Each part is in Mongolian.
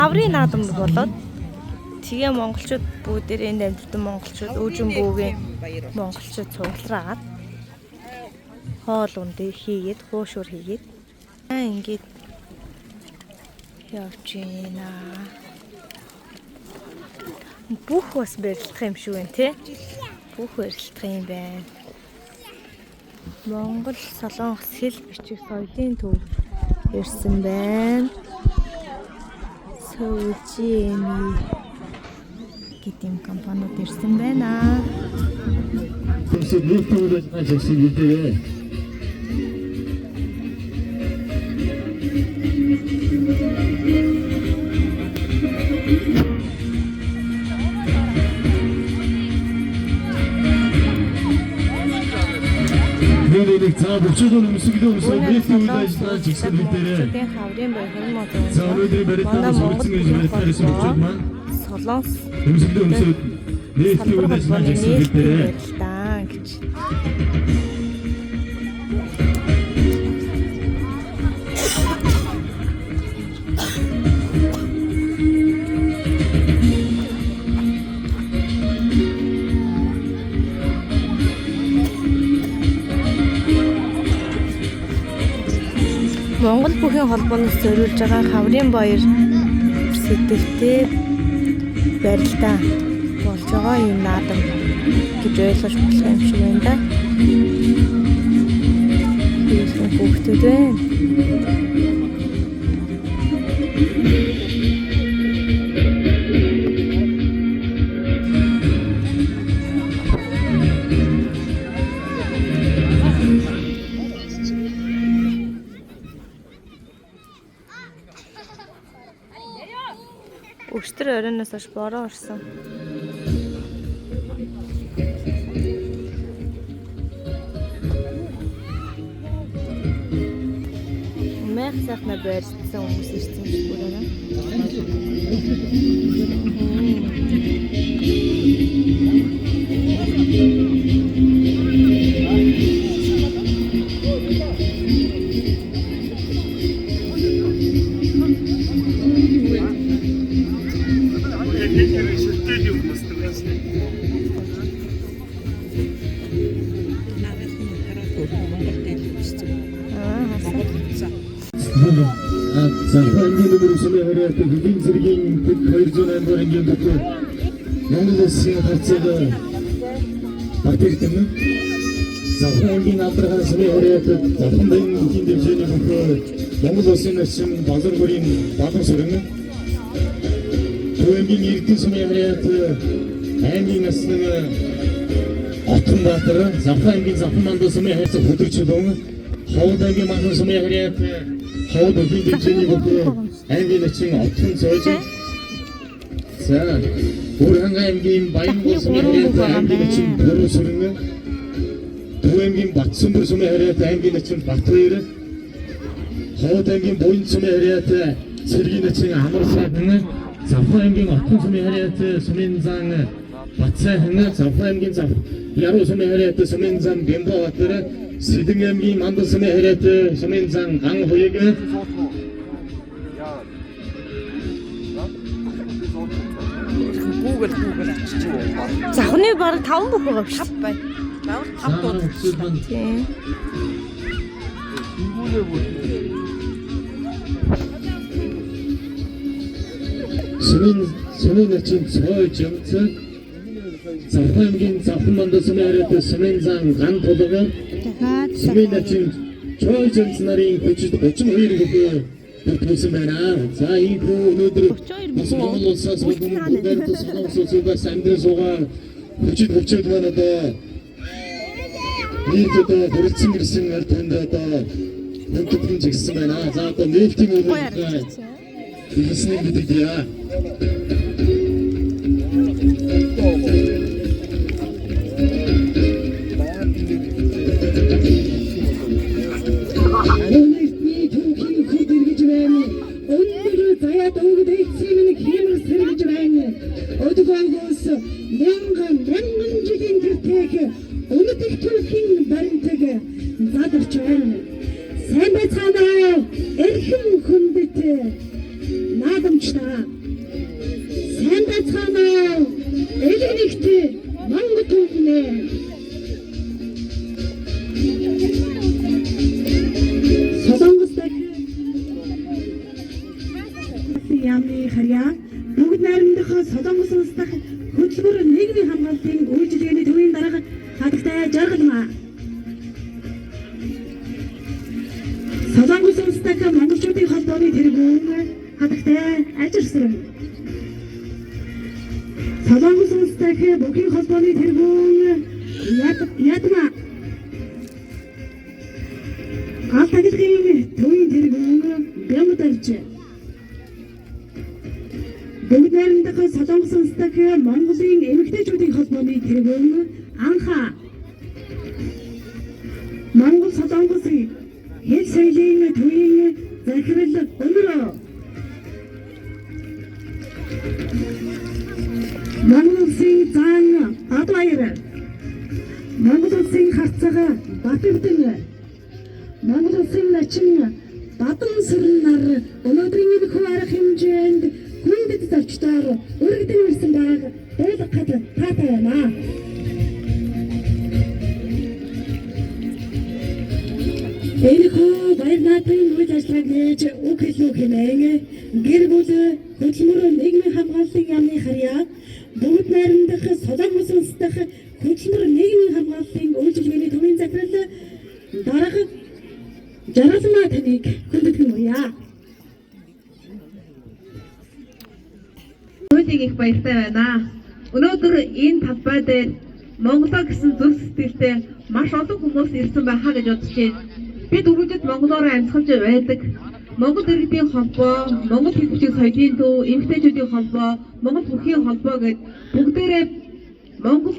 Хаврын наадам болоод тэгээ монголчууд бүгдээрээ энд амьдарсан монголчууд өөжин бүүгийн монголчууд цуглараад хоол ундыг хийгээд хуушуур хийгээд аа ингээд явж байна. Бүх бас барилдах юм шиг байна те. Бүх барилдах юм байна. Монгол Солонгос хэл бичих соёлын төв ирсэн байна. Сөүл GME гэдэг юм компаниуд ирсэн байна. Өмсөд нийтийн үйл ажиллагаа жагсыг мэдээрэй. Нэг за бөчөдөр өмсгөлөө өмсөд нийтийн үйл ажиллагаа жагсыг мэдээрэй. Монголчуудын хаврын баяр 2016. За өнөөдрийн барилдаанаас хүргэсэн гэж барилдаар ирсэн бөчөд маань Солонгос өмсгөлөө өмсөд нийтийн салбар үйл ажиллагаа холбооны жагсыг нийтийн мэдээрэй. барилдаан гэж. Монгол бүхийн холбооноос зориулж байгаа хаврын баяр сэдвтэй барилдаан болж байгаа юм наадам гэж ойлгож болох юм шиг байна да. Ийхэн хүүхдүүд байна. Өчтөр оройноос хойш бороо орсон. Мэх сайхнаа барьсан хүмүүс ирсэн юм шиг байна. Шүлтэл юм босдог байсан. Нарийнхан хараад Монгол дээл үсцэн. Аа харсан. Монгол утсан. За ангийн нөмөр 9 хариат хэдийн зэргийн дэд 208 дугаар ангийн дотор Монгол улсын харьцаг Батэрдэн. Завхан ангийн алдархаа сумын хариат Завхан баян бүхийн дэвжээний бүхөө Монгол улсын орчин Балар бүрийн Балан сүрэн. Төв аймгийн Эрдэнэ сумын хариат аймгийн наслан Отонбаатар, Завхан аймгийн Завхан мандуу сумын харьцаг Хөдөрчөлөн, Ховд аймгийн Манхан сумын хариат Ховд бүхийн дэвжээний бүхөө аймгийн начин Отон зойж. За, Бүрхангай аймгийн Баянгол сумын хариат аймгийн начин Бүрэн сүрэн, Төв аймгийн Батсүмбэр сумын хариат аймгийн начин Батбаяр, Ховд аймгийн Буян сумын хариат Цэргийн начин Амар сайхан, Завхан аймгийн Отон сумын хариат сумын зан Батсайхан, Завхан аймгийн Зав Яруу сумын хариат сумын зан Бямбабатар, Сэдэн аймгийн Мандал сумын хариат сумын зан Ган хуйг. Google Google очиж байна. Завхны бараг 5 бүх байгаа биш. Тав бай. Лавр тав дууд. Тийм. Сумын начин Цой жамц, Завхан аймгийн Завхан мандал сумын хариат сумын зан Ган тулга, Дахиад сумын начин Цой жамц нарын хүчит 32 бүхөө бүртгүүлсэн байна. За энэ хүү өнөөдөр 32 бас бүхөө. Монгол улсаас болон Bulgar Солонгос улсуудаас амьдран суугаа хүчит хөвчөд маань одоо нийт одоо хүрэлцэн ирсэн аль танд одоо хүндэтгэн жигсэн байна. За одоо нээлтийн үйл ажиллагаа хэлснийг мэдэгдъя. Өнөөдрийн түүхийн хөд эргэж байна. Өндөр заяад өгд эцсийн минь хиймэр сэргэж байна. Өдгөөгөөс мянган мянган жилийн тэртээх өнөдөх түүхийн баримтаг задарч байна. Сайн байцгаана уу? Эрхэм хүндэт наадамчдаа. Сайн байцгаана уу? Элэг нэгт Монгол түмнээ. Солонгос дахь яамны харьяа бүгд найрамдах Солонгос улс дахь хөдөлмөр нийгмийн хамгаалалтын үйлчилгээний төвийн дарга Хатагтай Жаргалмаа. Солонгос улс дахь монголчуудын холбооны тэргүүн Хатагтай Ажирсран. Солонгос улс дахь бүхий холбооны тэргүүн Ядма. Галт агилгын төвийн тэргүүн Бямдарж. Бүгд найрамдах Солонгос улс дахь Монголын эмэгтэйчүүдийн холбооны тэргүүн Анха. Монгол Солонгосын хэл соёлын төвийн захирал Өнөрөө. Монгол улсын зан Адбаяр. Монгол улсын харцаг Батэрдэн. Монгол улсын начин Бадан сүрэн нар өнөөдрийн энэ хүү арга хэмжээнд хүндэт зочдоор өргөдөн ирсэн байгааг дуулгахад таатай байна. Энэхүү баяр наадмын үйл ажиллагааг нээж үг хэлүү хэмээн гэр бүл хөдөлмөр нийгмийн хамгааллын яамны харьяа бүгд найрамдах Солонгос улс дахь хөдөлмөр нийгмийн хамгааллын үйлчилгээний төвийн захирал дарга Жаргалмаа таныг хүндэтгэн уяа. Зүйлийг их баяртай байна. Өнөөдөр энэ талбай дээр Монголоо гэсэн зүрх сэтгэлтэй маш олон хүмүүс ирсэн байхаа гэж бодож байна. Бид үргэлжид монголоор амьсгалж байдаг. Монгол иргэдийн холбоо, Монгол хэл бичиг соёлын төв, эмэгтэйчүүдийн холбоо, Монгол бүхийн холбоо гэд бүгдээрээ Монгол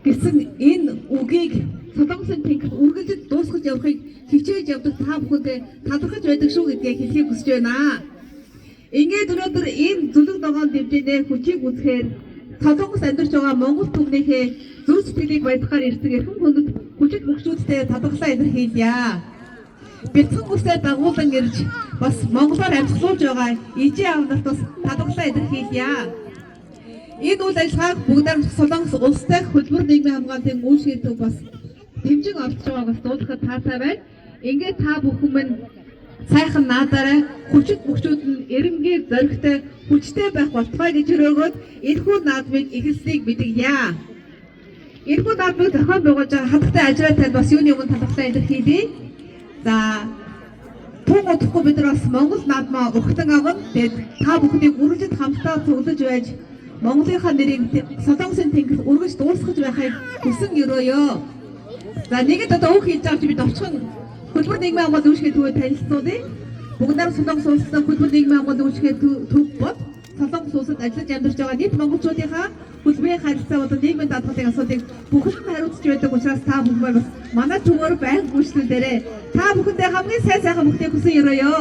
гэсэн энэ үгийг Солонгосын тэнгэрт үргэлжид дуусгаж явахыг хичээж явдаг та бүхэндээ талархаж байдаг шүү гэдгээ хэлхийг хүсэж байна. Ингээд өнөөдөр энэ зүлэг ногоон дэмжинээ хүчийг үзэхээр Солонгос амьдарч байгаа монгол түмнийхээ зүрх сэтгэлийг баясгаар ирсэн эрхэм хүндэт хүчит мөгчүүдтэй талархлаа илэрхийлье. Бяцхан бүсээ дагуулan ирж бас монголоор амьсгалуулж байгаа ижээ аав нарт бас талархлаа илэрхийлье. Энэ үйл ажиллагааг бүгдээр Солонгос улстай хөдөлмөр нийгмийн хамгааллын үйлчлэгийн төв бас дэмжин оролцож байгааг бас дуулахад таатай байна. Ингээд та бүхэн минь сайхан наадаарай, хүчит мөгчүүд нь эренгээр зоригтой хүчтэй байх болтугай гэж өрөөгөөд энэхүү наадмыг эхэлснийг мэдгийе. Энэхүү наадмыг зохион байгуулж байгаа хатагтай ажраа танд бас юуны өмнө талархлаа илэрхийлье. За тун удахгүй бид нар бас Монгол наадмаа өгтөн авна. Тэгээд та бүхнийг үргэлжид хамтдаа цуглаж байж Монголынхаа нэрийг Солонгосын тэнгэрт өргөж дуусгаж байхыг хүсэн өрөөё. За нэгэд одоо үг хийж байгаа чи бид очихын хөдөлмөр нийгмийн хамгаалал үйлчлэгийн төвөд танилцуулъя. Бүгд нар Солонгос улсад хөдөлмөр нийгмийн хамгаалал үйлчлэгийн төв бод Солонгос улсад ажиллаж амьдарч байгаа нийт монголчуудынхаа хөдөлмөрийн харилцаа болон нийгмийн даатгалын асуудлыг бүхэн хариуцж байдаг учраас та бүхэн бас манай төвөөр байнга үйлчлүүлээрэй. Та бүхэндээ хамгийн сайн сайхан бүхнийг хүсэн өрөөё.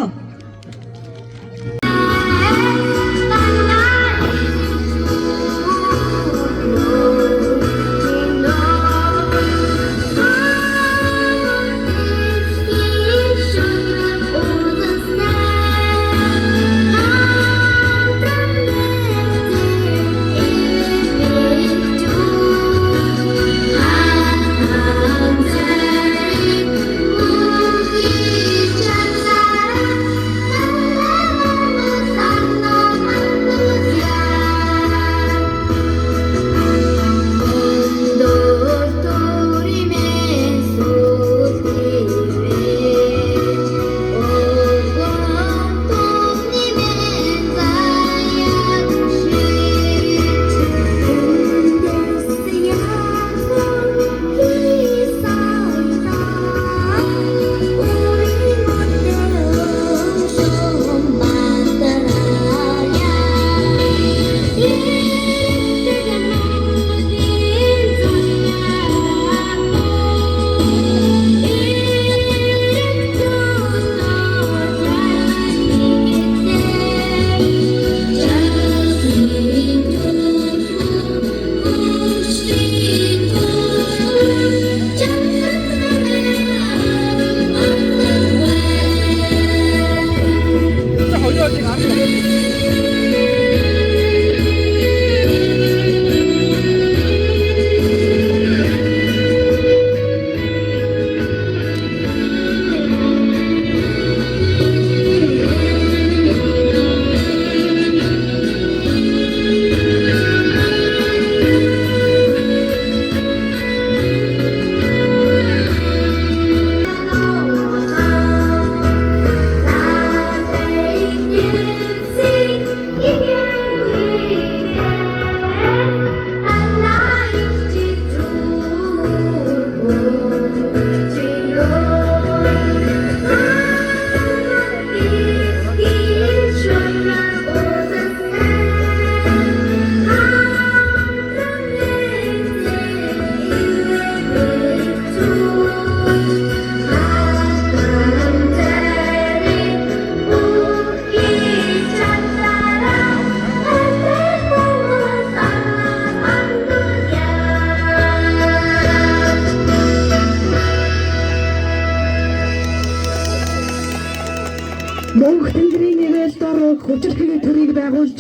Хүчирхэг төрийг байгуулж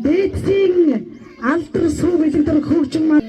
дээдсийн алдар сүү бэлэгдэр хөгжин маань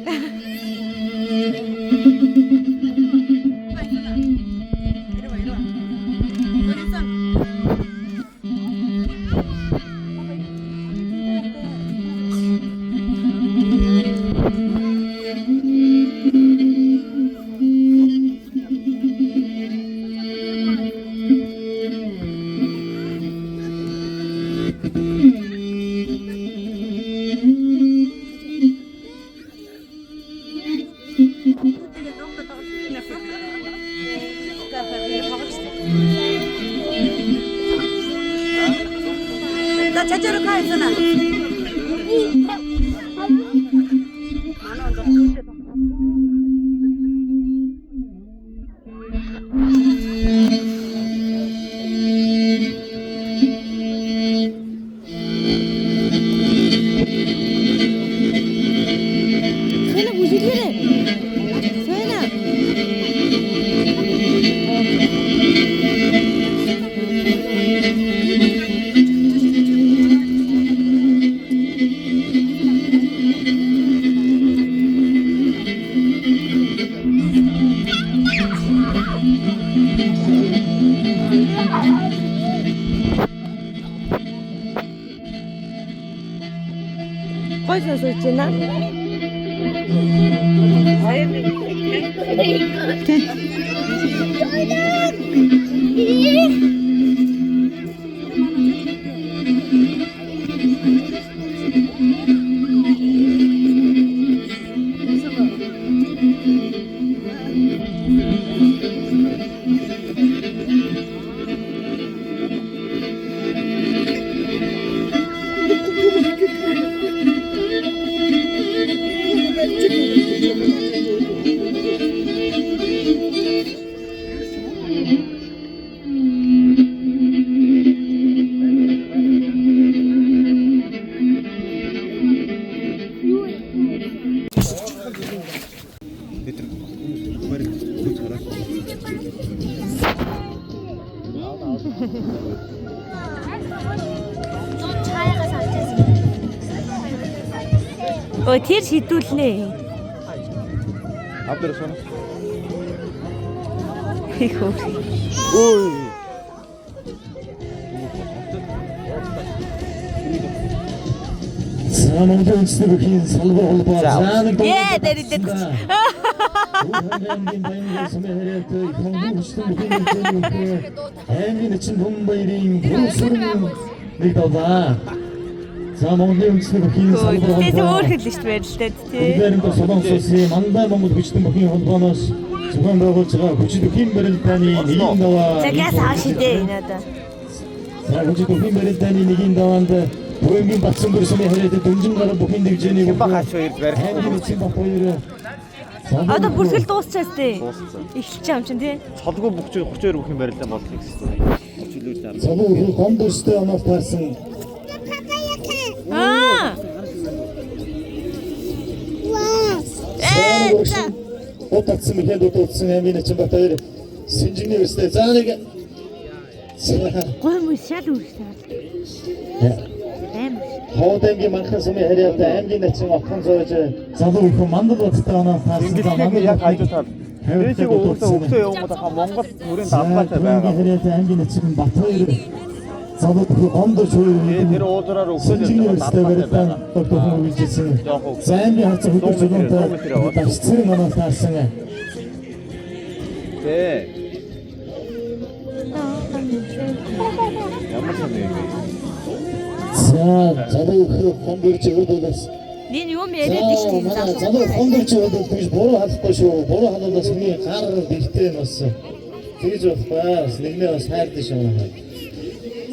Соёна бүжиглээрэй. Соёна. Гой сонсож байна. Өө тэр шидүүлнэ. Авдар сонь. Их хөөр. Ой. За Монголын үндэсний бүхийн салбар холбоо. За нэг Ээ дэрэлдээд. Аймгийн баян сумын харьяатай Монгол хүчтэн бүхийн нэртэй аймгийн начин Бумбаярын бүрэн нэг давлаа. За Монголын үндэсний бүхийн салбар Тэгээс холбоо. өөр хэл шүү дээ барилдаад тий. Улаанбаатар Солонгос улсын Мандаа Монгол хүчтэн бүхийн холбооноос зохион байгуулж байгаа хүчит бүхийн барилдааны нэгэн даваа. За газ ааш идэ энэ одоо. За хүчит бүхийн барилдааны нэгэн даваанд Буянгийн Батсанбүр сумын харьяатай дүнжин гараг бүхийн дэвжээний Хямба хаач хоёр барих. аймгийн начин бат хоёр Одоо бүртгэл дуусчаас тий. Дууссан. Эхэлчих юм чинь тий. Цолгүй бүх 32 бүхийн барилдаан боллоо гэсэн. 32 дараа. Залуу хүү гомдорстой оноор таарсан Аа. Ээ за. Бот татсан мэхэнд удуулсан аймгийн начин бат хоёр сэнжигний өрстэй. За нэг Гой мөн шал үргэлж. Амар. Ховд аймгийн Манхан сумын харьяатай аймгийн начин отхон зоож залуу хүү мандал баттай оноор таарсан. За Ингэлхийг яг хажуу тал. Дээшийг өөртөө өгсөө явангууд хаа Монгол төрийн давбаатай байгаа. Харьяатай аймгийн начин бат хоёр залуу хүү гомдорч хоёр Тэгээ тэр уулзраар өгсөө Сэнжигний явж өрстэй байгаа давбаатай барилдаан байгаа. доктор үргэлжилсэн. Жохон өгсөн. За аймгийн харцаг хөдөр 100 метр, чулуунтай 100 метр яваад. давчцэрэн оноор таарсан. Тэ. Ямар сонир юм бэ? За залуу хүү гомдорч өрдөлөөс Энэ юм яриад шүү дээ Манай залуу. залуу хондорч яваад тэгж буруу халахгүй шүү. Буруу халуул бас миний гар бэлтээ бас тэгж болохгүй. Бас нэгнээ бас хайрдаг шүү.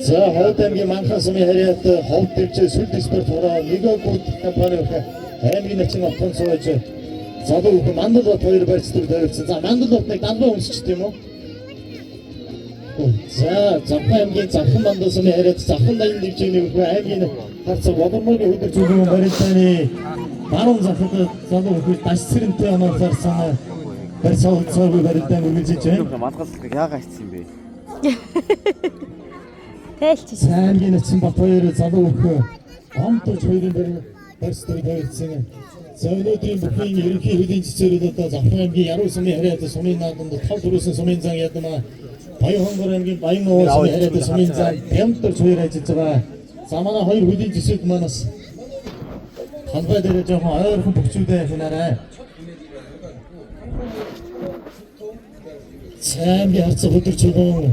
За Ховд аймгийн Манхан сумын харьяат Ховд дэвжээ сүл экспорт хураа Мегагүд компани өх аймгийн начин отхон сууж залуу хүү Мандал бат хоёр барьцдаг тавьсан. За Мандал бат нэг далбаа өмсчт юм уу? За Завхан аймгийн Завхан мандал сумын харьяат Завхан даян дэвжээний өх аймгийн харцаг Бодормогийн хөдөр зүгэн барилдааны баруун захад залуу хүү даш цэрэнтэй оноолоорсон барьцаа цаагүй барилдаан үргэлжиж байна. Мандгалцлага яагаад хийсэн юм бэ? Тайлчих. Сайн начин бат хоёр залуу өх омтож хоёрын бэр барьцдаг тавигдсан. За өнөөдрийн бүхний ерөнхий хөлийн цэцээрүүд одоо Завхан аймгийн Яруу сумын харьяат сумын наадамд тав төрөөсөн сумын зан ядмаа Баян-Хонгор аймгийн Баян-Овоо сумын харьяат сумын зан Бямтарч хоёр ажиллаж байгаа. За манай хоёр хөлийн зэсүүд манаас талбай дээр жоохон ойрхон бөхчүүдээ хянаарай. Сайн би харцаг өдөр чулуун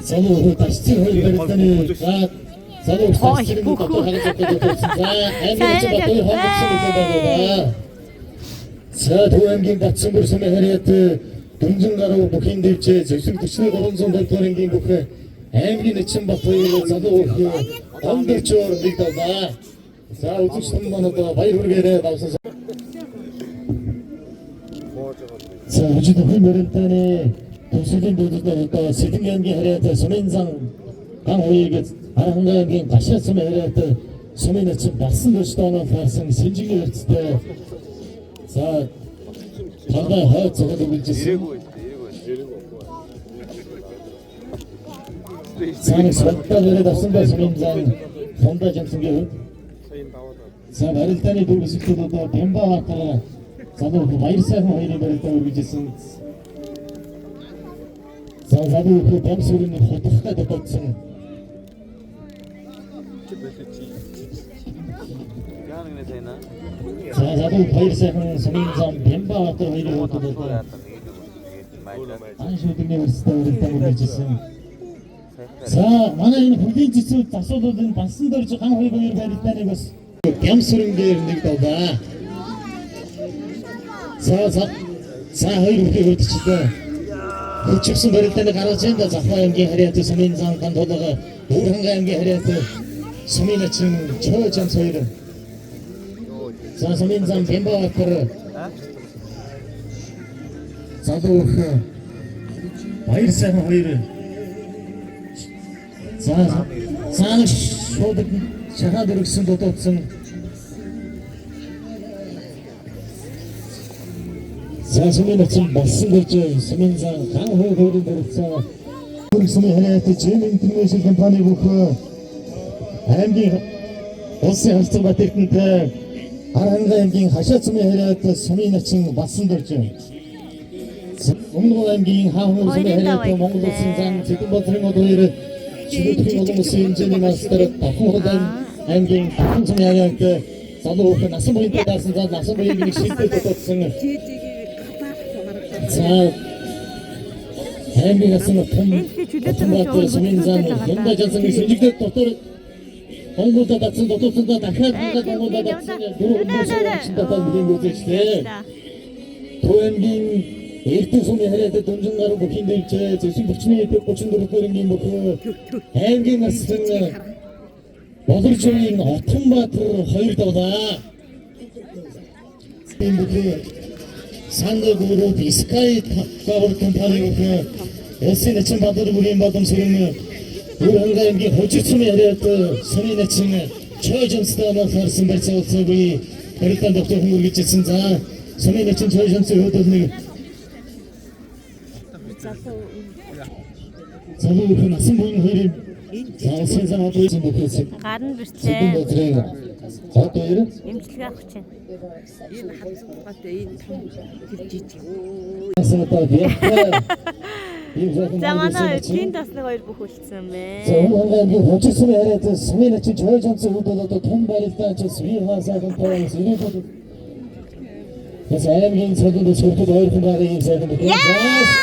залуу хүү дарцын хоёр барилдааны за залуу дарцын дотор харагддаг болсон. За аймгийн бат хоёр хонгорсон гэдэг байна. За Төв аймгийн Батсанбүр сумын харьяат дөрвөн гаруй бүхийн дэвжээ зөксөн 43 дугаар ангийн бүх аймгийн начин бат хоёр залуу хүү ондорчоор нэг давлаа. За үзэгчдэн маань одоо баяр хүргээрээ давсан. За өчигдөр хүн барилдааны төгсгөлийн дүүдэд одоо Сэлэнгэ аймгийн харьяат сумын зан ган хоёрыг Архангай аймгийн Гашаа сумын харьяат сумын начин болсон дөрвөн оноо харсан сэнжигний хөрцтэй. За талбай хойд цогол өгүүлжсэн. Ирээгүй шүү дээ. Ирээгүй. За нэг содтой нэрээд авсан бай сумын зан Хонда Жамсангийн хувьд. За барилдааны дөрв хэсэгтүүд одоо Бямбаатар залуу баяр сайхан хоёрын барилдаа үргэлжилсэн. За залуу хүү Бямсүрийн хотохтой дотоодсон. Яа нэг нэ сайн аа. За залуу баяр сайхан сумын зам Бямбаатар хоёрын хувьд одоо ан шүдэгний өрсөлдөөн барилдаа үргэлжилсэн. За манай энэ хөлийн цэцүүд засуулууд энэ бансан дөрж ган хоёр хоёр барилдааныг бас Бямсүрэн дээр нэг давлаа. За за за хоёр хүүхдийг хөдөлчихлээ. Хөчсөн барилдааны гаргаж ин да Завхан аймгийн харьяат сумын зан ган тулга Өвөрхангай аймгийн харьяат сумын начин чой жамс хоёр. За сумын зан Бямбаатар залуу өх баяр сайхан хоёр. За цаана шууд шахаад өргөсөн дутуудсан. За сумын начин болсон гэж сумын зан ган хуу хоёрын барилцаа Бүрэг сумын харьяат GM International компани бүх аймгийн улсын харилцан бат эрдэнэтэй Архангай аймгийн Хашаа сумын харьяат сумын начин болсон дөрж. Өмнө аймгийн хаан сумын Хоёрын харьяат даваа Монгол улсын зан ирлээ. Цэдэн бадрын од хоёр Чөлөөтхийн олон улсын хэмжээний мастер Давхан хол аймгийн Давхан сумын харьяат залуу хүүхэн насан буянтай даасан за насан буянг нэг шилдэг дутуудсан. За аймгийн асан том Энэ чөлөөтэй Баатар сумын зан Хямда жансан сэжигдээд дотор Монголда татсан дотоодсондоо дахиад Монголда татсан дөрөв хүмүүс татаад бүлийн үзэгчтэй. Төв аймгийн Эрдэнэ сумын харьяат дөрвөн гаруй бүхийн дэвжээ зөсөн 31 34 дугаар ангийн бүх аймгийн асан Болоржийн Отонбаатар хоёр давлаа. Энэ бүхэн Санга групп Sky Power компани бүх улсын начин Баатар бүрийн бадам сүрэн Өвөрхангай аймгийн хожид сумын харьяат сумын начин чой жамстай оноо харсан барьцаа улсаагүй барилдаан доктор хүн үргэлжилсэн. За сумын начин чой жамсын хувьд бол нэг залуу хүн насан буян хоёрын за улсын зам одоо ийм бүхээс Гар нь Сэдэн бэртлээ. базрын хот хоёр Эмчилгээ авах чинь. Энэ хатгатай энэ том тэр жижиг. Өө асан одоо бяцхан ийм сайхан За Монгол манай улсын начин. тэнд бас нэг хоёр бүх үлдсэн За мэ. Өвөрхангай аймгийн хожид сумын харьяат сумын начин чой жамсын хувьд бол одоо том барилдаан ч свин сайхан тоос ирээдүйд Яс аймгийн цолонд сүрдэд ойрхон байгаа ийм сайхан бүхэн.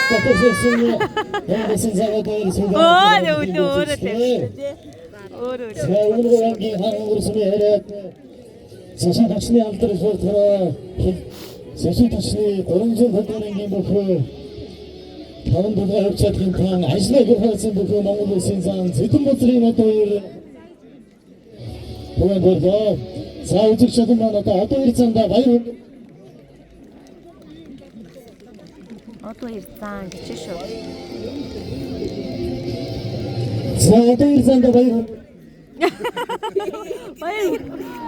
За дотоос Монгол улсын зам одоо хоёр суугаа. Өө өлөө өөрөө тавьчихлаа тий. Өөрөө За Өвөрхангай аймгийн хаан өнгөр сумын харьяат Сашаа тачны алдар суртараа Сашаа тачны 300 дугаар ангийн бүхэн таван дугаар хувь чадлын таан ажлаа хөрхөлсөн бүхэн Монгол улсын зам Зэдэн базрын одоо хоёр түгээн борлоо. За үзэгч чадан маань одоо хоёр зандаа баяр хүргэе. Одоо хоёр зан гэж шүү. За одоо хоёр зандаа баяр хүргэе. Баяр.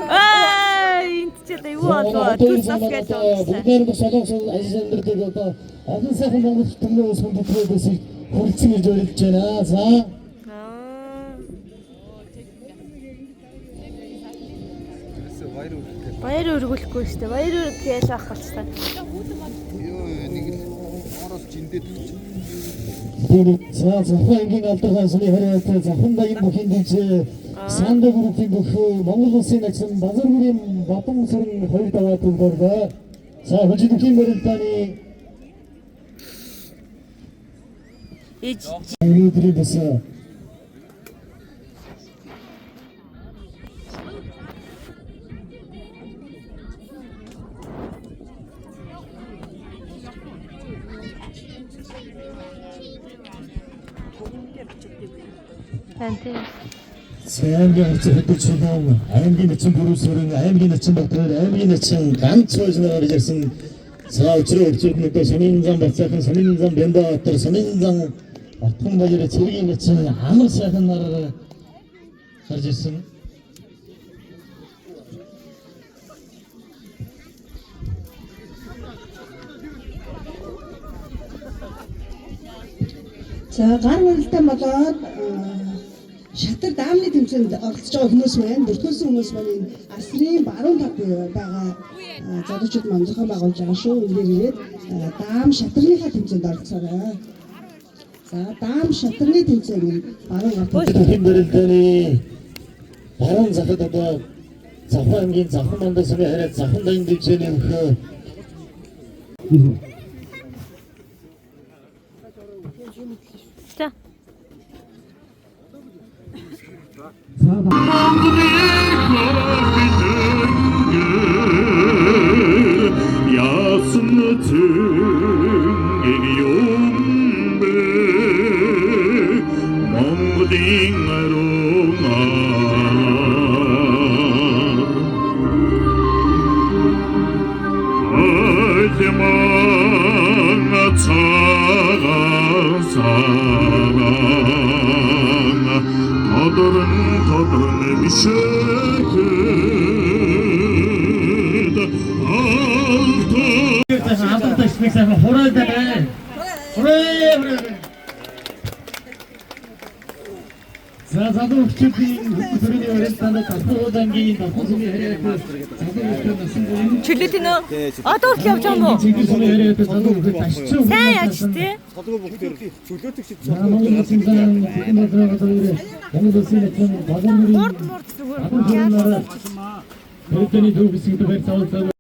Аа энд ч одоо юу болов? Түс бас гэж уншсан. Бүгдээр нь солонгос ажил амьдралыг одоо олон сайхан Монгол төмний ус хүндэтгэдээс хүрэлцэн ирж орилж байна. За Аа. Баяр өргүүлэхгүй шүү дээ. Баяр өргөх ял байх болчихсон. Йоо нэг л ороос жиндээд өгч. За Завхан ангийн алдархан сумын харьяатай Завхан дагын бүхийн дэмжээ Санда группийн бүхүү Монгол улсын начин Базар бүрийн Бадан сүрэн хоёр даваа төвлөрлөө. За хүчин бүхийн барилдааны Ээж өнөөдрийн бас тань тийм. Аймгийн харьцан хөдөлж чулуун, аймгийн начин бүрүүсвэрэн, аймгийн начин Батраар, аймгийн начин ганц хойсноор гарч ирсэн. За өчрөө өрчүүднүүдээ Сумын зам Бацаахан, Сумын зам Бямбаатар, Сумын зам Отгон баяр цэргийн начин амар сайхан нараар гарч ирсэн. За гар барилдаан болоод шатар даамны тэмцээнд оролцож байгаа хүмүүс байна. Бүртгүүлсэн хүмүүс маань энэ асрын баруун талд байгаа залуучууд маань зохион байгуулж байгаа шүү. Эндээр ирээд даам шатарныхаа тэмцээнд оролцоорой. За даам шатарны тэмцээн энэ баруун гар талд. Бүхийн барилдааны баруун захад одоо Завхан аймгийн Завхан мандаа сумын харьяа Завхан дагын дивжээний өхөө За. Яасан цэнэг юм бэ Монголын ариун Аймаа цагаан саран Тодорн тодорн бишэхэд алтан сайхан алдартай нэг сайхан хураалаа байна. Хурээ хурээ. За залуу хүчүүдийн төрийн барилдаанд Завхан уулангийн Завхан сумын харьяатай залуу хүчүүд насан буян Чөлөөт нөө. Одоо хүртэл явж байгаа юм уу? Цэнгэл сумын харьяатай залуу хүчүүд ташчин. Сайн яаж тий? Цолгоо бүгдээр чөлөөтөг шиг За Монгол улсын зан Бүхэн бодлого газар Монгол улсын начин Базар бүрийн Мурд мурд зүгээр. Барилдааны төв хэсэгт барь цаавал